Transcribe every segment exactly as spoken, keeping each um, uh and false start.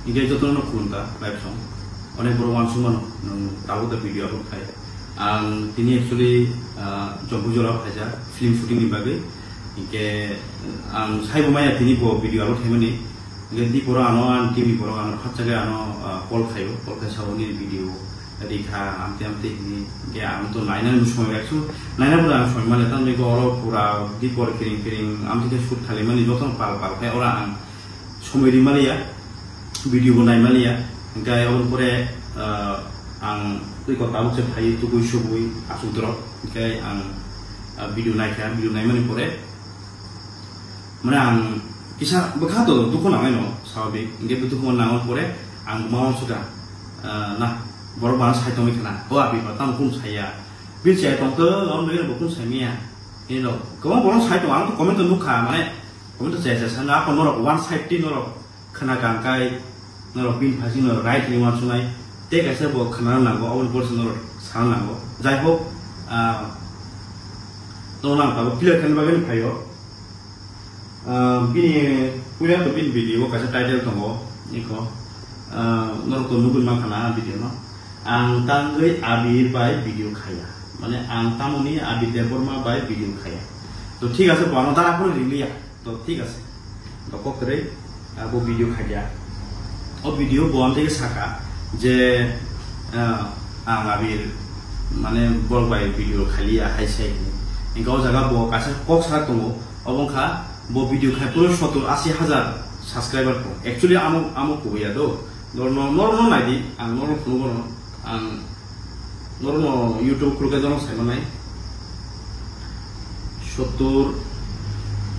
Hingke jotono khulumkha, live song. Onek borok wansuk mano, nwng tabuk da video upload khai. Ang tini actually, ah, Jompuijora phaijak film shooting ni bagwi. Hingke ang saibo maya tini bo video upload khaimani. Hingke di poro ano ang team ni borok ano phatsaga ano, ah, call khaio, call khai sao nini video rikha, amte amte hini. Hingke ang to nainani somoi rek su, naina pura ang somoi male, tamni ko oro pura di por kiring kiring, amte ke shoot khalimani jotono pal pal khai ora ang somoi rimaliya, video bo naimaliya. Hingke aboni pore, ah, ang twi kok tabuk se phai tugui subui asuk dorok. Hingke ang, ah, video naikha, video naimani pore, mane ang kisa bwkha to dukhu nangnai no, swababik. Hingke bo dukhu nangmani pore ang ma uansukha, ah, na, borok bana sai tongwi khna, o abi ba tamo kung saiya, bini chaya tongtho, o nwi rok bo kung saimanya. Hino kwbang borok sai tongo, ang to comment o nukha, mane comment o chaya chaya sana, ako norok one side ti norok khna kangkai, norok bini phaising norok right hinwi uansuknai, tei kaisa bo khna nango, aboni borok se norok sana nango. Jai hok, ah, to nang tabuk clear khaina bagwi phaio. Ah, bini puila to bini video o kaisa title tongo, iko, ah, norok to nugwi mankha na video no. Ang tangwi Abir bai video khaya. Mane ang tamoni Abir Debbarma bai video khaya. To thik ase, bo ano dara phano riliya. To thik ase. To kok kwrwi, ah, bo video khaikha. O video bo ang tei saka je, ah, ang Abir mane borok bai video khaliya hai sai. Hingke o jaga bo kaisa kok sa tongo. Obo wngkha bo video khai phuru sottor ashi hajar subscriber tongo. Actually amo, amo kubuya do. Norno, norno naidi, ang norno phunukgo no. Ang norno YouTube khulukhe norno saimanai. Sottor,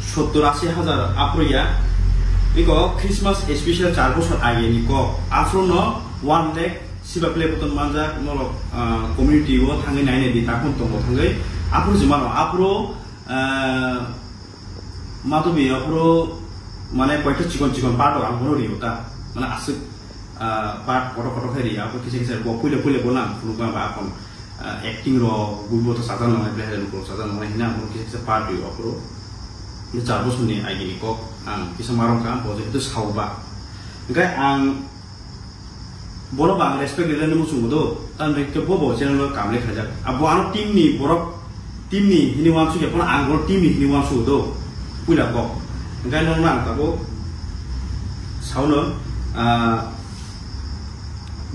sottor ashi hajar aphuru ya. Iko Christmas special char bosor ageni kok. Aphuru no one lakh siba play button manjak norok, ah, community o thangwi nainai di, takon tongo thangwi. Aphuru jemano, aphuru, ah, Matobi aphuru mane koita chikon chikon part rok ang bono rio ta. Mane aswk, ah, part kotor kotor khe ria, aphuru kisa kisa bo puila puila bono ang phunukma ba akon, ah, acting rok, bui bo to sajak nangnai, belai hai lukurok sajak nangnai hina ang bono kisa kisa part rio aphuru. Ni char bosor ni agini kok ang kisa marong kha, bo jehetu sao ba. Hingke ang Bono bo ang respect rilani muchungo do, tamni hwnkhe bo bo channel o kamle khaijak. Abo ano team ni borok, team ni hini wansuk ya, bono ang bono team ni hini wansuk do, puila kok. Hingke nono ang tabuk saono, ah,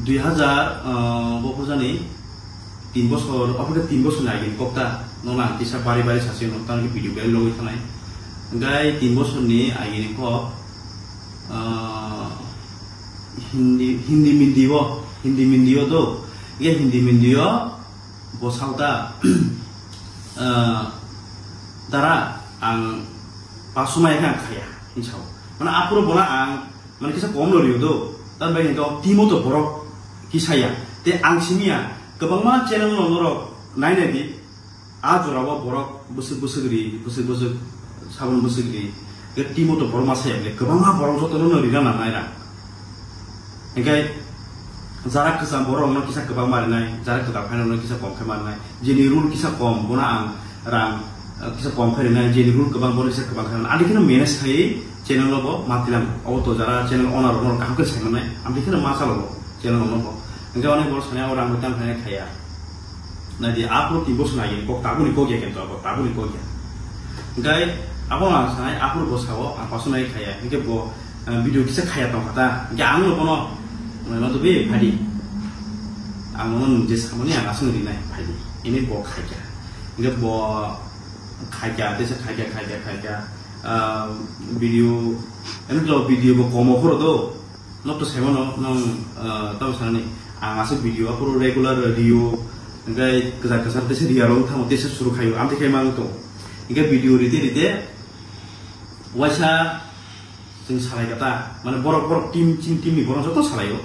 dui hajar, ah, bo phurjani tin bosor, obo khe tin bosor ni agini kok ta, nono ang kisa bari bari sasi no, tamni video belai logoi thanai. Hingke tin bosor ni agini kok, ah, Hindi, Hindi mindi o, Hindi mindi o do. Ye Hindi mindi o, bo sao ta, eh, dara, ang paso mai kha khaya, hin sao. Mane aphuru bono ang, mane kisa kom lo rio do. Tan bai to timo to borok kisa ya. Te ang simi ya, kwbangma channel no norok nai nai di. A jora o borok bwswk bwswk ri, bwswk bwswk sabon bwswk ri. Ke timo to borok masa ya bile, kwbangma borok joto no rina nangnai rang. Hingke jara kwcham borok no kisa kwbang marinai, jara kwtal phaino no kisa kom khe marinai. Jeni rule kisa kom, bono ang rang, eh, kisa kom khe rinai, jeni rule kwbang bono kisa kwbang khe rinai. Adi kheno manage khai channel o bo ma tilang. Obo to jara channel owner rok no kaham khe sai manai. Amtwi kheno ma chalo bo channel rok no bo. Hingke onek borok sanai o rang bo tang khe khaya. Naidi, aphuru tin bosor nai kok tabuni kok ya kento, abo tabuni kok ya. Hingke abo ang sanai, aphuru bo sao, ang paso nai khaya. Hingke bo, eh, video kisa khaya tong kha ta. Hingke ang no bono, eh, no to be phadi. Ang no nung je samani ang asung rinai phadi. Ini bo khaikha. Hingke bo khaikha, tesa khaikha, khaikha, khaikha. Ah, video, ini to video bo komo phuru do. Nok to saimano, nong, ah, tamo sanani, ang aswk video, aphuru regular video, hingke kwchar kwchar tesa ria rok tamo tesa suru khayo, amtwi khai mang tong. Hingke video rite rite, waisa chwng salai kata, mane borok, borok team, chini team ni borok joto salaio,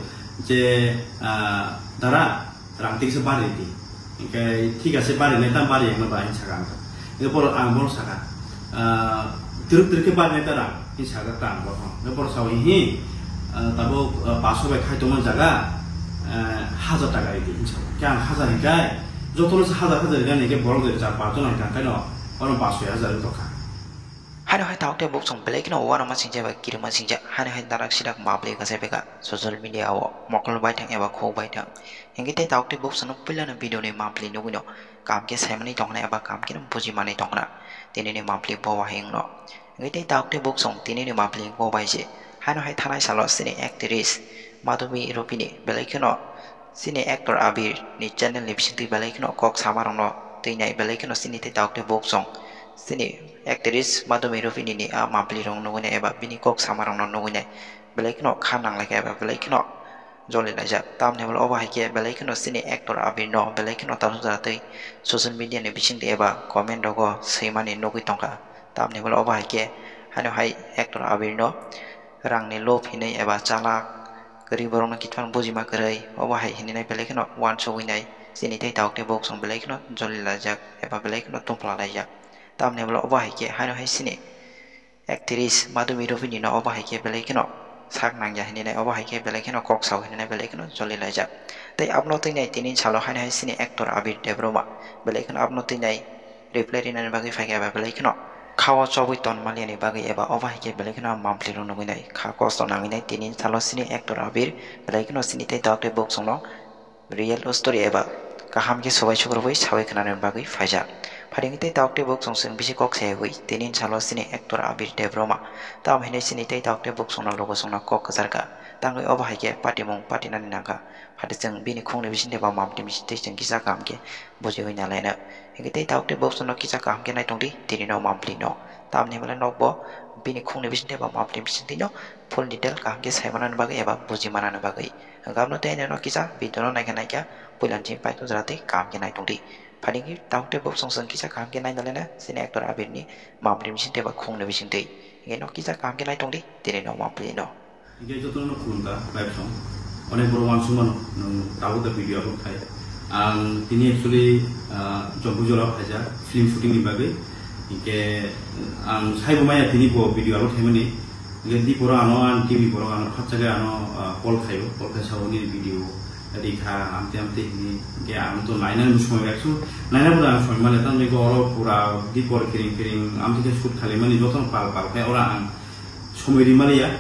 je, ah, dara, rang tiksa bari di. Hingke thik ase, bari nai tam bari yang ba hin saka ang. Hingke boro ang bono saka, ah, twrwk twrwk khe bari nai ta rang hin saka ta ang bono. Hingke boro sao hi, ah, tabuk, ah, paso bai khai tongma jaga, ah, hajar taka ridi hin sao. Khe ang hajar hingkai, jotono se hajar hajar hingka hingke borok de char paanch jon hingka hingke no, bono paso hajar wng tongkha. Ano hai tauk tei buksong belai kheno uanama singjak bai kirima singjak, haino hai darak sidak mapli kasai beka social media o mokol bai thang eba khuk bai thang. Hingke tei tauk tei buksong no puila no video ni mapli nugui no kam khe saimani tongkhna eba kam khe no bujimani tongkhna tini ni mapli bo wahing no. Hingke tei tauk tei buksong tini ni mapli bo bai se haino hai thanai salo sini actress Madhuri Rupini belai kheno sini actor Abir ni channel ni bisingtwi belai kheno kok sama rokno twi nai belai kheno sini tei tauk tei buksong sini actress Madhuri Rupini ni a mapli rok nugui nai eba bini kok sama rokno nugui nai belai kheno kha nang lai kha eba belai kheno joli laijak. Tamni hwnba obo hai khe belai kheno sini actor Abir no belai kheno tasu jara twi social media ni bisingtwi eba comment rogo swimani nugui tongkha. Tamni hwnba obo hai khe haino hai actor Abir no rangni lob hinwi eba chalak kwrwi borokno kiphang bujima kwrwi obo hai hinwi nai belai kheno uansugui nai sini tei tauk tei buksong belai kheno joli laijak eba belai kheno tongphla laijak. Tamni hwnba obo hai khe haino hai sini actress Madhuri Rupini no obo hai khe belai kheno sak nangya hinwi nai obo hai khe belai kheno kok sao hinwi nai belai kheno joli laijak. Tei abono twi nai tini salo haino hai sini actor Abir Debbarma belai kheno abono twi nai reply rinani bagwi phaikha eba belai kheno khao chobwi ton maliani bagwi eba obo hai khe belai kheno mapli rok nugui nai kha kosto nangwi nai tini salo sini actor Abir belai kheno sini tei tauk tei buksong no real story eba kaham khe subai sukrubui sawi khwnani bagwi phaijak. Phaidi tei tauk tei buksong chwng bisi kok sayagwi tini salo sini actor Abir Debbarma tamo hinwi sini tei tauk tei buksong no logo songno kok kwchar kha tangwi obo hai khe patimung patinani nangkha. Phaidi chwng bini khungni bisingtwi ba mapli bisingtwi chwng kisa kaham khe bujiwi nalaina. Hingke tei tauk tei buksong no kisa kaham khe naitung di tini no mapli no tamni hwnba nok bo bini khungni bisingtwi ba mapli bisingtwi no full detail kaham khe saimanani bagwi eba bujimanani bagwi. Hingke abono tei nino kisa video no naikha naikha puilani simi paithak jora tei kaham khe naitung di. Phaidi tauk tei buksong chwng kisa kaham khe naina lena sini actor Abir ni mapli bisingtwi ba khungni bisingtwi. Hingke no kisa kaham khe naitung di tini no mapli no. Hingke jotono khulumkha, live song. Onek borok uansukmano, nwng tabuk da video upload khai. Ang tini actually, ah, Jompui Jora phaijak film shooting ni bagwi. Hingke ang saibo maya tini bo video upload khaimani. Hingke di poro ano ang team ni borok ano khatchagwi ano, ah, call khaio, call khai sao nini video rikha amte amte hini. Hingke ang to nainani somoi actually naina bo ang somoi male tamni ko oro pura di por kiring kiring amte khe shoot khalaimani jotono pal pal khe oro ang somoi rimaliya,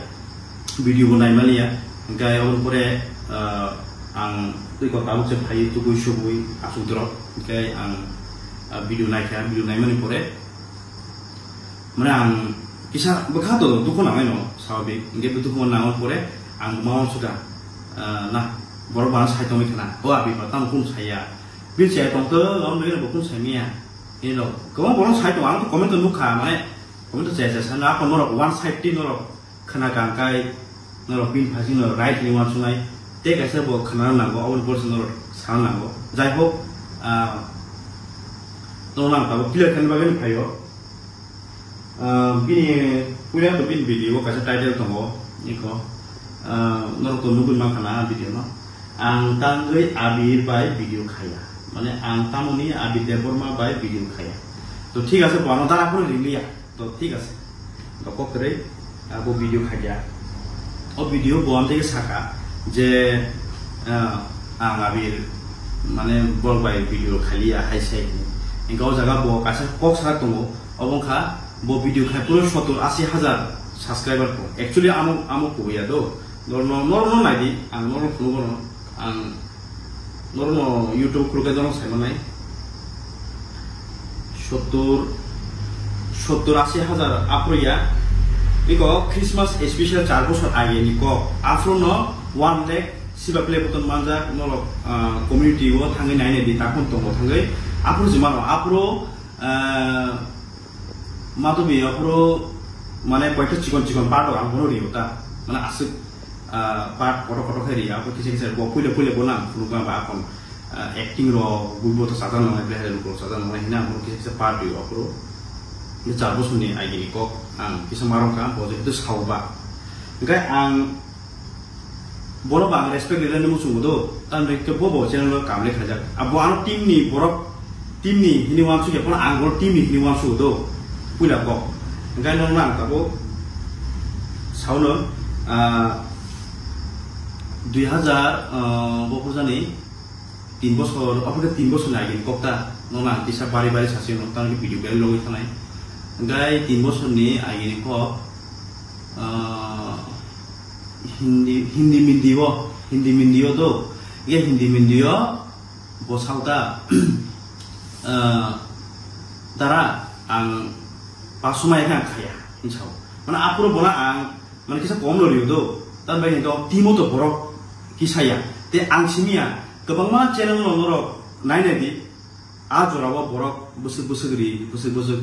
video bo naimaliya, hingke aboni pore, ah, ang twi kok tabuk se phai tubui subui asukdorok, hingke ang, ah, video naikha, video naimani pore, mane ang kisa bwkha to dukhu nangnaino swabik, hingke bo dukhu nangmani pore ang ma uansukha, ah, na, borok bana sai tongwi khna, o abi ba tamo kunu saiya, bini chaya tongtwk, aboni bagwi bo kunu saimanya, hino kwbang borok sai tongo, ang to comment o nukha, mane, comment o chaya chaya sana, ako norok one side twi norok khna kangkai, norok bini phaising norok right hinwi uansuknai, tei kaisa bo khna nango, aboni borok se norok sana nango. Jai hok, ah, norok nang tabuk clear khaina bagwi phaio. Ah, bini puila to bini video o kaisa title tongo, iko, ah, norok to nugwi mankha na video no. Ang tangwi Abir bai video khaiya. Mane ang tamoni Abir Debbarma bai video khaiya. To thik ase, bo ano dara phano ringliya. To thik ase. To kok kwrwi, ah, bo video khaiya. O video bo amtwi khe saka je, ah, ang Abir mane borok bai video khailiya hai sai. Hingke o jaga bo kaisa kok sak tongo. Obo wngkha bo video khai phuru sottor ashi hajar subscriber tongo. Actually amo, amo kubuya do. Norno, norno naidi, ang norno phunukgo no, ang norno YouTube khulukhe norno saimanai. Sottor, sottor ashi hajar aphuru ya. Iko Christmas special char bosor age ni kok. Aphuru no one lakh siba play button manjak norok, ah, community o thangwi nainai di, takhon tongo thangwi. Aphuru jemano, aphuru, ah, Madhuri aphuru mane koita chikon chikon part rok ang bono rio ta, mane aswk, ah, part kotor kotor khe rio, aphuru kisa kisa bo puila puila bono ang phunukma ba akhon, ah, acting rok buibo to sajak nangnai, behai rok sajak nangnai hina aphuru kisa kisa part rio aphuru. Ni char bosor ni age ni kok ang kisa ma rwngkha, bo jehetu sao ba. Hingke ang Bono bo ang respect rinani muchungo do, tamni hwnkhe bo bo channel o kam le khaijak. Abo ano team ni borok, team ni hini uansukya, bono ang bono team ni hini uansugo do, puila kok. Hingke nono ang tabuk saono, ah, dui hazar, ah, bo phurjani tin bosor, obo khe tin bosor ni age ni kok ta, nono ang kisa bari bari sasi no, tamni video belai logoi thanai. Hingkai tin bosorni agini kok, ah, Hindi, Hindi Mindi o, Hindi Mindi o do, ye Hindi Mindi o bo sao ta, ah, dara ang pasumai kha khaya, hinsao. Mana apuro bona ang, mana kisa kom lo riyo do, tan bai hinto timo to borok kisa ya, te ang simiya, kwbangma channel no norok nai nai di, A jorao borok bwswk bwswk ri, bwswk bwswk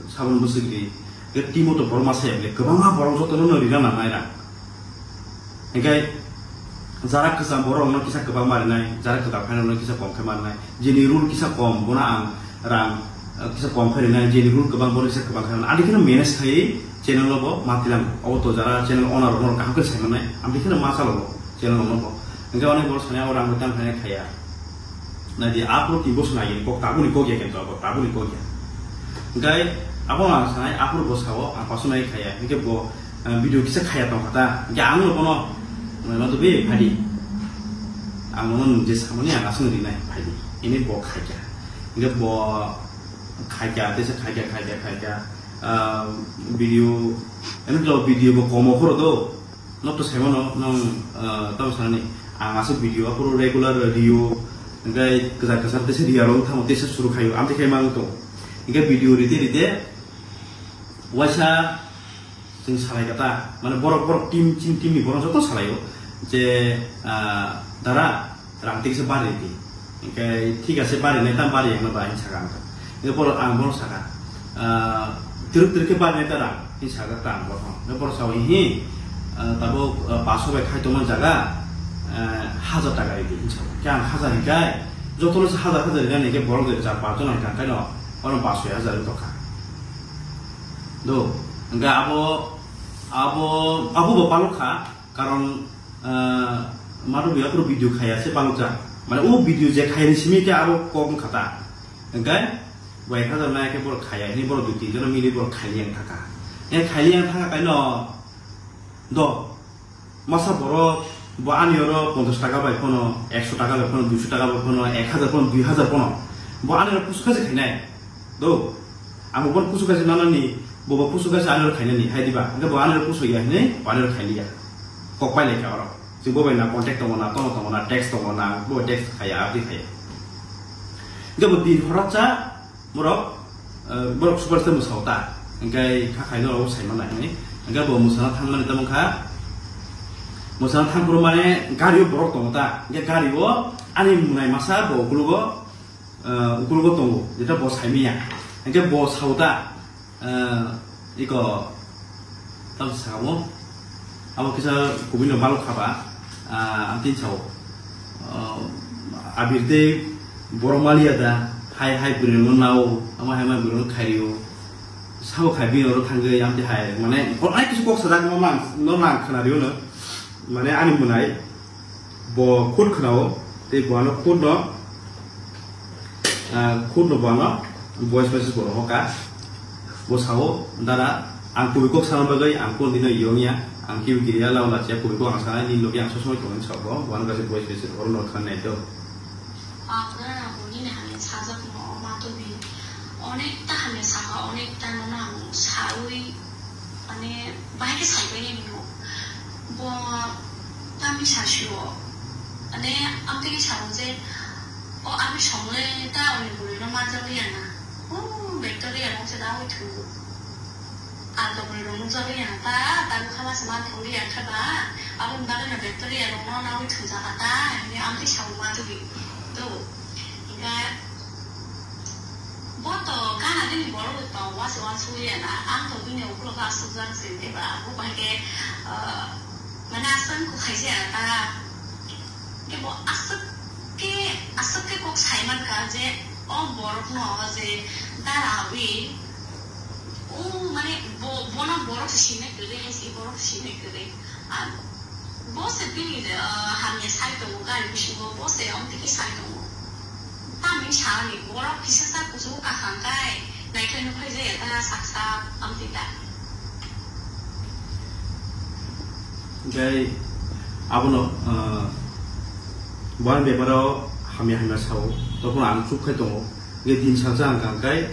sabon bwswk ri. Tei timo to borok masa ya bile, kwbangma borok jotono no rina nangnai rang. Hingke jara kwcham borok no kisa kwbangma rinai, jara kwtal phai no kisa kom khe manai. Jeni rule kisa kom, bono ang rang, eh, kisa kom khe rinai, jeni rule kwbang, bono kisa kwbang khe manai. Adi kheno manage khai channel no bo ma tilang. Obo to jara channel owner rok no kaham khe sai manai. Adi kheno ma chalo bo channel no bo. Hingke onek borok sanai o rang bo tang khai khaya. Nai di, aphuru twi bosong nai, kok tabuni kok ya kento, abo tabuni kok ya. Hingkai abo ang sanai, aphuru bo sao, ang pasu nai khaya. Hingke bo, eh, video kisa khaya tong kha ta. Hingke ang no bono, eh, ma to be phadi. Ang bono nung je samani ang asung rinai phadi. Ini bo khaikya. Hingke bo khaikya, tesa khaikya, khaikya, khaikya. Ah, video, ini to video bo komo khoro do. Nok to saimano, nong, ah, tamo sanani, ang aswk video, aphuru regular video, hingke kwchar kwchar tesa riya rok tamo tesa suru khayo, amtwi khai mang tong. Hingke video rite rite, waisa chwng salai kata, mane borok, borok team, team, team ni borok joto salaio, je, ah, dara, rang tiksa bari di. Hingke thik ase, bari nai tam bari yang ba, hing saka ang. Hingke borok ang borok saka, ah, tiruk tiruk khe bari nai ta rang, hing saka ta ang borok. Hingke borok sao, "Hi, ah, tabuk, ah, paso bai khai tongma jaga, ah, hajar taka ridi," hing saka. Khe ang hajar hingkai, jotono se hajar hajar rinani hingke borok de char panch jon hingka hingkai no, oro paso hajar wng tongkha. Do, hingke abo, abo, abo bo palok kha. Karon, ah, madu biya puro video khaya se palukjak. Mane o video je khaya ni simi khe abo kok wngkha ta. Hingke bo ek hajar nai khe borok khaya hini borok dui tin jona mili borok khaili yang thaka. E khaili yang thaka kaino do. Masa borok bo ani oro ponchash taka bai phano, ekso taka bai phano, duiso taka bai phano, ek hajar phano, dui hajar phano. Bo ani oro kusu khaje khainai. Do, ang bo kusu kaisa nanani, bo bo kusu kaisa anwr khainani, hai diba? Hingke bo anwr kusu ya hinwi, bo anwr khailiya. Kok pai laikha oro. Chwng bo bai na contact tongo na, tono tongo na, text tongo na, bo text khaya, abdi khaya. Hingke bo din horatsa, borok, eh, borok super star mwsao ta. Hingke kha khaino rok sai manai hinwi. Hingke bo mwsana thangmani tamo kha. Mwsana thangphuru mane gari o borok tongo ta. Hingke gari o ani munai masa bo ukulugo ah, ukulugo tongo, jeta bo saimanya. Hingke bo sao ta, ah, iko, tamo sakamo, abo kisa kubui no balok khaba, ah, ang tin sao. Ah, abir tei borok maliya da, hai hai bwrwi no nao, amo hai ma bwrwi no khaio. Sabo khai bini oro thangwi, amtwi hai, mane, onek kisu kok sajak no nang, no nang khna rio no. Mane, ani munai, Bo khut khnao, tei bo ano khut no, ah, khut no bo ano voice message bo rohor kha. Bo sao, "Dada, ang kubui kok sana bagwi ang kon dino yong ya, ang kiu giriya lao lachiya kubui kok ang sana ni logi ang sob somoi tongmani sao bo, bo ano kaisa voice message oro no khan nai do." Ang na bo nini hamya sajak no ma to bi, onek ta hamya saka, onek ta no na ang saui Mane, bahai khe sai pai nai mino. Bo tamni sa sio. Mane, amtwi khe sao je, o, ami songole ta oni bwrwi no manjak liya na. O, Victoria nung se da oi thu. Alka bwrwi rok nukjak liya na ta, ta bwkha ma se man thang liya khe ba. Aboni bagwi no Victoria rok no na oi thu jaga ta, hini amtwi sao ma twi. To, hingkhe, Bo to gana bini borok bai tong uansuk uansuk ya na, ang to bini ukulok aswk jak se, eba bo bai khe, ah, mane aswk wngkuk hai se ta. Khe bo aswk khe, aswk khe kok sai man kha je o borok no je dara wi, o mane bo, bono borok se sinai kwrwi hai se, borok se sinai kwrwi. Ang Bo se bini, ah, hamya sai tongo, gari bisingo bo se omtwi khe sai tongo. Tamni salani borok kisa sak kuchuk kaham kai, naikhlai nukhai jaya ta sak sak omtwi ta. Hingke abono, ah, boani beparo hamya hamya sao, tokon ang chuk khai tongo. Hingke din salsa ang kang kai,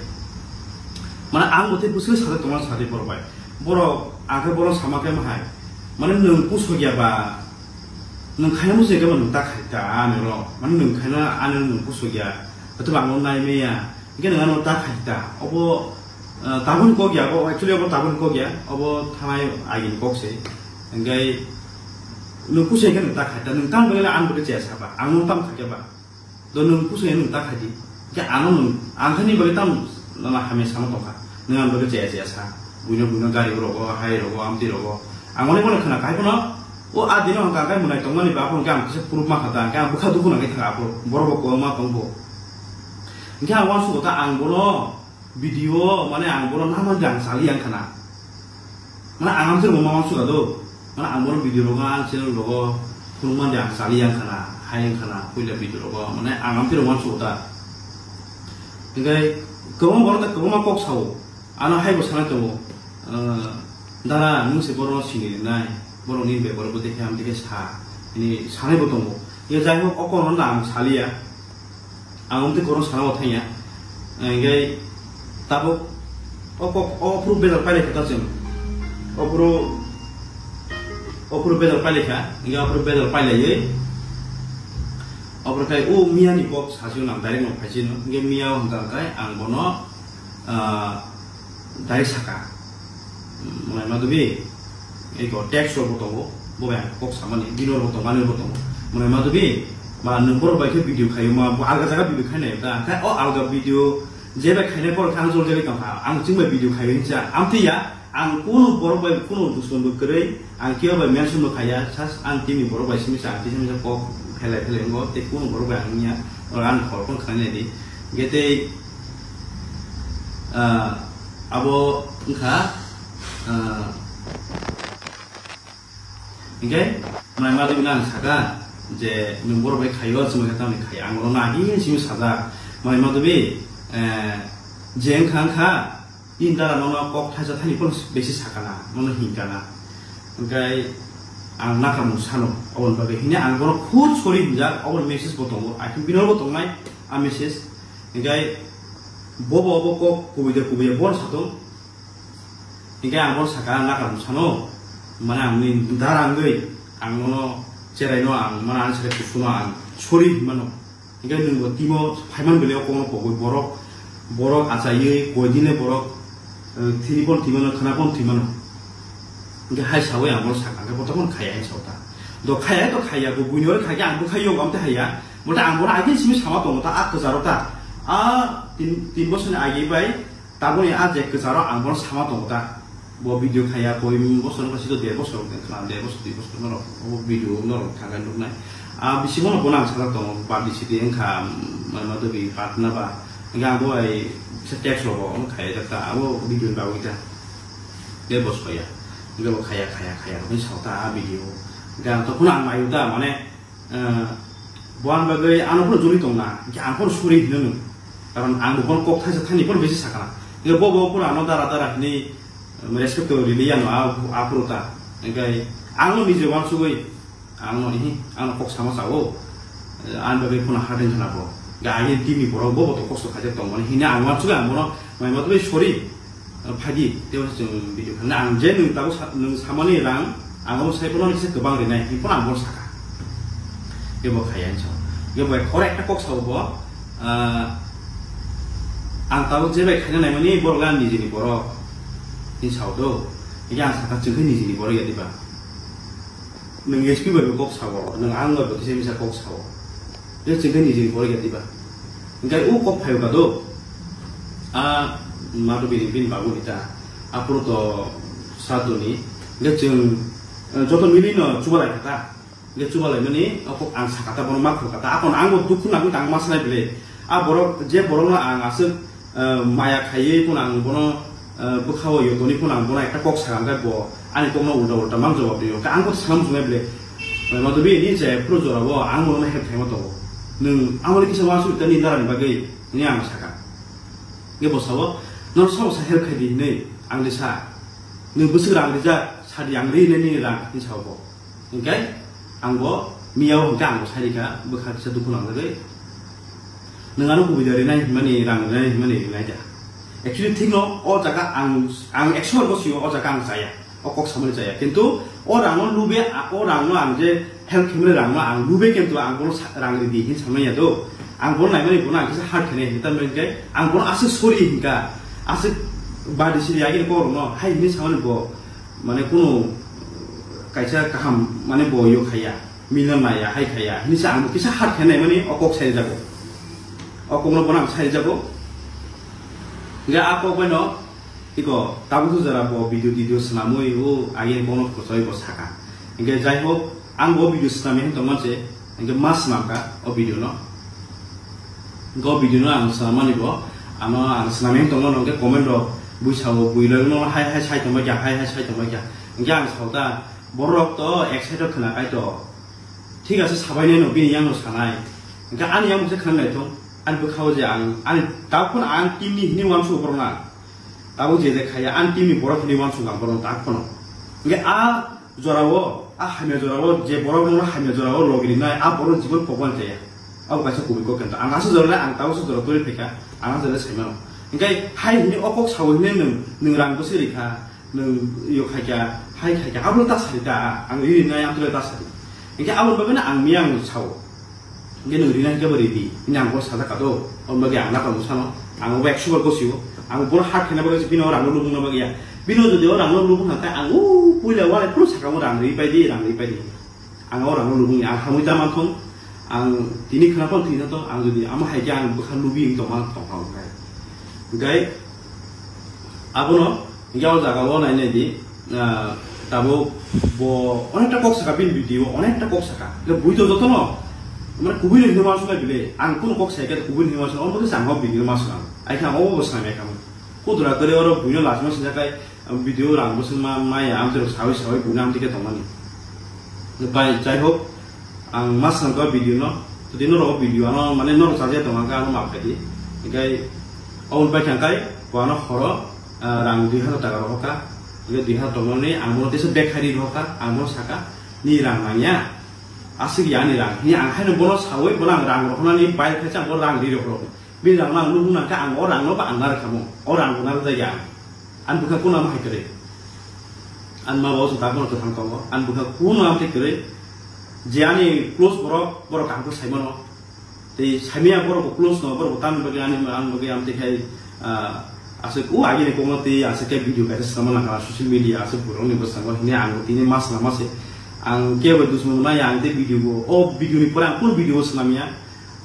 Mane ang bo tei bwswk sajak tongma sadi borok bai. Borok ang khe borok sama khe mahai. Mane nwng pusok ya ba, nwng khaina muchung khe ba nwng ta khai ta ani ro. Mane nwng khaina ani nwng pusok ya. Hwtwba ang no nai maya. Hwnkhe nwng ano ta khai ta. Obo, eh, tabun kok ya, obo actually obo tabun kok ya. Obo thanai agini kok se. Hwnkhe nwng pusok ya khe nwng ta khai ta. Nwng tamo bagwi le ang bo khe chaya saba. Ang no tamo khai khe ba. Do nwng kusu nwng ta khaidi. Khe ano nwng ang thani bagwi tam lama hamya sama tongkha. Nwng ang bagwi chaya chaya sa. Buino buino gari rogo, hai rogo, amtwi rogo. Ang oni bono khna khai phano o a dino hangka kai munai tongmani ba phone khe ang kisa proof ma khata. Khe ang bwkha dukhu nang khe thang aphuru. Borok bo kwbangma tongbo. Hwnkhe ang uansukha ta ang bono video mane ang bono naman de ang sali yang khana. Mane ang amtwi rok mama suka do. Mane ang bono video rogo ang channel rogo phunukma de ang sali yang khana, hai yang khana, puila video rogo. Mane ang amtwi rok uansukha ta. Hingke kwbangma borok ta kwbangma kok sao. Ano hai bo sanai tongo. Eh, dara nwng se borokno sini rinai. Borokni bebaro bo dekhe amtwi khe sa. Ini sanai bo tongo. Ye jai hok o kokno ang saliya. Ang omtwi korong sana bo thangya. Hingke tabuk o kok, o phuru bejal pailai kha ta chwng. O phuru, o phuru bejal pailai kha. Hingke o phuru bejal pailaiwi. O phuru khai o miya ni kok sasi nang direct no phaisino. Hingke miya o hwnka khai ang bono, ah, Dai saka. Mwnai ma dubi. Eko text rok bo tongo. Bo bai ang kok samani. Bino rok bo tongo, ani rok bo tongo. Mwnai ma dubi. Ba nwng borok bai khe video khaio ma, bo alga jaga video khainai ta. Khe o alga video je bai khainai borok khe ang jol jagwi tongkha. Ang chwng bai video khaiwi hinsa. Amtwi ya, ang kunu borok bai kunu dusman bo kwrwi. Ang kiya bai mention bo khaiya, sas ang team ni borok bai simi sa, ang team ni kok phelai phelai wngo, tei kunu borok bai ang niya, oro ang khor phone khlai nai di. Hingke tei, ah, abo wngkha, ah, hingke mwnai ma dibina ang saka je nwng borok bai khaio, chwng bai khe tamni khai, ang oro nagi simi sajak, mwnai ma dibi, eh, je wngkha wngkha, Bini dara nono kok thaisa thani phano besi sakana, nono hinkana. Hingke ang nakarmung sano, oboni bagwi hine ang bono khud sorry hinjak, oboni message bo tongo, I think bino bo tongnai a message. Hingke bobo obo kok kubui de kubui ya bono satung. Hingke ang bono saka nakarmung sano, mane ang ni dara wngwi ang nono cherai no ang mane ani sere kusuno ang sorry hinmano. Hingke nwng bo timo phaiman belai o kokno pogwi borok, borok achaiwi koi dine borok, eh, thini pon thwimano, khwna pon thwimano. Hingke hai sawi ang bono sakha, hingke bo tongmani khaya hai sao ta. Do khaya to khaya, bo buini oro khaikhe ang bwkhai yok, amte haiya. Bote ang bono agin simi sama tongo ta, a kwcharo ta. A tin, tin bosorni age bai Taboni a je kwcharo ang bono sama tongo ta. Bo video khaya koi bosor wngkha sito der bosor wngkha, der bosor, dui bosor norok, o video norok thangkhe nuknai. A bisingo no bono ang sajak tongo, birthday sidi wngkha, mane ma twi patna ba. Hingkhe ang bo bai kisa text rogo, omo khaya jak ta, abo video ni bagwi ta. Der bosor ya. Hingkhe bo khaya, khaya, khaya, hwnwi sao ta a video. Hingkhe ang tokhono ang maiyo ta, mane, Eh, bo ang bagwi ano phano joli tongna, hingke ang phano sorry hino nung. Karon ang bo bono kok thaisa thani phano besi sakana. Hingke bo, bo phano ano dara dara hini, eh, respect to rili yano a, a phuru ta. Hingke ang no nije wansugwi, ang no ihi, ang no kok sama sao. Eh, ang bagwi phano hardeng khana bo. Hingke ang ni team ni borok bo, bo to kosto khaijak tongmani. Hini ang wansugwi ang bono mai matwi sorry. Phadi, tei uansuk chwng video kha. Ang je nwng tabuk sa-, nwng samani rang, ang omo sai phano kisa kwbang rinai, hwnwi phano ang bono sakha. Kebo khaya hinwi sao. Kebo bai khoro ekta kok sao bo, ah, ang tabuk je bai khaina naimani, borok le ang nijini borok, hinwi sao do. Hingke ang sakha, chwng khe nijini borok ya diba? Nwng S P bai bo kok sao, nwng ang bai bo kisa misa kok sao. Tei chwng khe nijini borok ya diba? Hingke o kok phaio ka do? A, ma to bini, bini babu ni ta. Aphuru to sa toni. Hingke chwng, eh, joto mili no chubalai kha ta. Hingke chubalaimani, o kok ang sakha ta, bono ma phuru kha ta. Akon ang bo dukhu nangwi tang ma sanai bile. A borok, je borok no ang aswk, eh, maya khaiwi phano ang bono, eh, bwkha o yotoni phano ang bono ekta kok sakha, hingke bo ani kok no ulta ulta mang jawab rio. Hingke ang bo sana muchungnai bile, eh, Madhubi ni je phuru jora o ang bono help khaima tongo. Nwng amo ni kisa uansuk ta ni dara ni bagwi, hwnwi ang sakha. Hingke bo sao, "Nang sao sa help khai di," hwnwi ang de sa. "Nwng bwswk rang rijak, sa di ang ri nai nini rang," hwnwi sao bo. Hingke ang bo miya o hingke ang bo sai rikha, bwkha kisa dukhu nangjagwi. Nwng ano kubui da rinai hwnmani, rang rinai hwnmani rinai da. Actually thik no, o jaga ang, ang ekso bar bo sio, o jaga ang chaya, o kok samani chaya. Kintu o rang no lube, a, o rang no ang je help khemle rang no ang lube, kintu ang bono sa-, rang ridi hin samani ya do. Ang bono naimani bono ang kisa hard khene hin tamni khe ang bono aswk sorry hinka, aswk badi siri agini kok rok no hai hinwi samani bo, mane kunu kaisa kaham mane bo yo khaya, milan naya, hai khaya hinwi sa ang kisa hard khene mani o kok sai jago. O kok no bono ang sai jago. Ga a kok bai no Iko, tabuk jora bo video, video swnamwi o agini kokno kwchoi bo saka. Hinkhe jai hok, ang bo video swnamya hin tongma se, hinkhe ma swnamkha o video no. Hinkhe o video no ang swnamani bo, ano ang swnamya hin tongmano hinkhe comment rok bui sao, bui loi no hai hai sai tongma kya, hai hai sai tongma kya. Hinkhe ang sao ta, borok to excited khwna kai to. Thik ase, sabai nai no bini yang no sanai. Hinkhe ani yang se khwna naithong, ani bwkhao je ang, ani tabuk phano ang team ni hini uansuk borok na. Tabuk je je khaya, ani team ni borok hwnwi uansuk ang borok tak phano. Hinkhe a jorao, a hamya jorao, je borok no hamya jorao logi rinai, a borok jibon kokwan chaya. Abo kaisa kubui kok kenta. Ang aswk jorao le, ang tabuk aswk jorao twi phaikha, ang aswk jorao sai mano. Hinkhe hai hwnwi o kok sao hwnwi nwng, nwng rang bwswi rikha, nwng yo khaikha, hai khaikha, abo ta sari ta, ang ri rinai, ang tole ta sari. Hinkhe aboni bagwi no ang miyang sao. Hinkhe nwng rina hinkhe bo ridi. Hini ang bo sajak ka do. Aboni bagwi ang nakarmung sano. Ang bo ekso bar gosio. Ang bo hard khaina bagwi bini o rang no lubungna bagwi ya. Bini o jodi o rang no lubung thang khe ang o puila walai phuru sakamo rang ri pai di, rang ri pai di. Ang o rang no lubung ya. Ang hamwi ta manthong. Ang tini khna phano thwi na to. Ang jodi amo hai khe ang bwkha lubi wng tongma tong kha o khai. Hinkhe abono, hinkhe o jaga o nai nai di, ah, tabuk bo onekta kok saka bini video, onekta kok saka. Hinkhe bui to jotono, mane kubui ni hinwi uansuk nai bile, ang kunu kok sai khe kubui ni hinwi uansuk, omo khe ang o video ma swnam. Ai khe ang obo bo swnam ya khe amo. Kudura kwrwi oro buino lachima sinjakhai, Ang video rang bwswk ma maya, amtwi rok sawi sawi buino amtwi khe tongmani. Bai, jai hok, ang ma swnam kha video no, tei norok o video ano, mane norok chajakya tongma khe ano maaf khaidi. Hinkhe, aboni bai thangkhai, bo ano horo, ah, rang dui hazar taka rohorkha. Hinkhe dui hazar tongmani, ang bono teisa bag khai ri rohorkha, ang bono sakha, "Ni rang nangya, aswk ya ani rang." Hini ang haino bono sawi, bono ang rang rohornani bai khaisa, ang bono rang ri rohorkha. Bini rang no ang nukna khe ang o rang no ba ang narwk kamo. O rang bo narwk jagya ang. Ani bwkha kunu amo hai kwrwi. Ani ma babu chwng tabukno kwthang tongo. Ani bwkha kunu amo hai kwrwi. Je ani close borok, borok kaham khe sai mano. Tei saimanya borok bo close no, borok bo tamni bagwi ani, ani bagwi amo tei khai, ah, aswk o agini kokno tei aswk khe video kaisa swnamna nangkha social media aswk borokni bwskango hwnwi ang tini ma swnam ma se. Ang kebo dushman maya ang tei video bo, o video ni pore ang kunu video bo swnamya.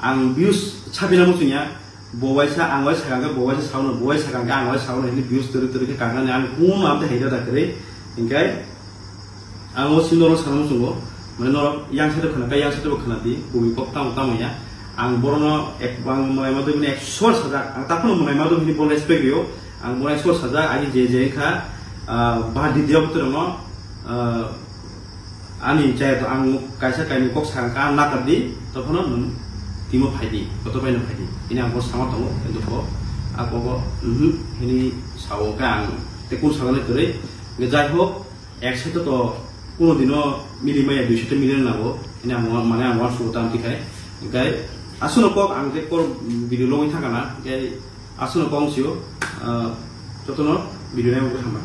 Ang views sapina muchungya, bo waisa, ang waisa sakha khe bo waisa saono, bo waisa sakha khe ang waisa saono, hini views twrwi twrwi khe kaknani ang kunu amtwi hai da kwrwi. Hinkhe ang o simi norok sana muchungo, mane norok yang side khna khe yang side bo khna di, kubui kok tamo tamo ya. Ang borokno ek, ang mwnaima dwbini ekso bar sajak, ang takhwno mwnaima dwbini bo respect rio, ang borokno ekso bar sajak, agi je je wngkha, ah, ba di diya bwtwrwngno, ah, Ani chaya to ang kaisa kainwi kok sakha, ang nakar di, tophano nwng timo phai di, kotor bai no phai di. Ini ang bo sama tongo, kintu bo, a kogo, mhm, hini sao khe ang tei kun saknai kwrwi. Hwnkhe jai hok, ek side to kuno dino mili maya, dui side mili nango. Ini ang wa-, mane ang uansuk tang tikhai. Hwnkhe aswkno kok ang tei kok video logwi thangkha na, hwnkhe aswkno kok sio, ah, jotono video nai hama.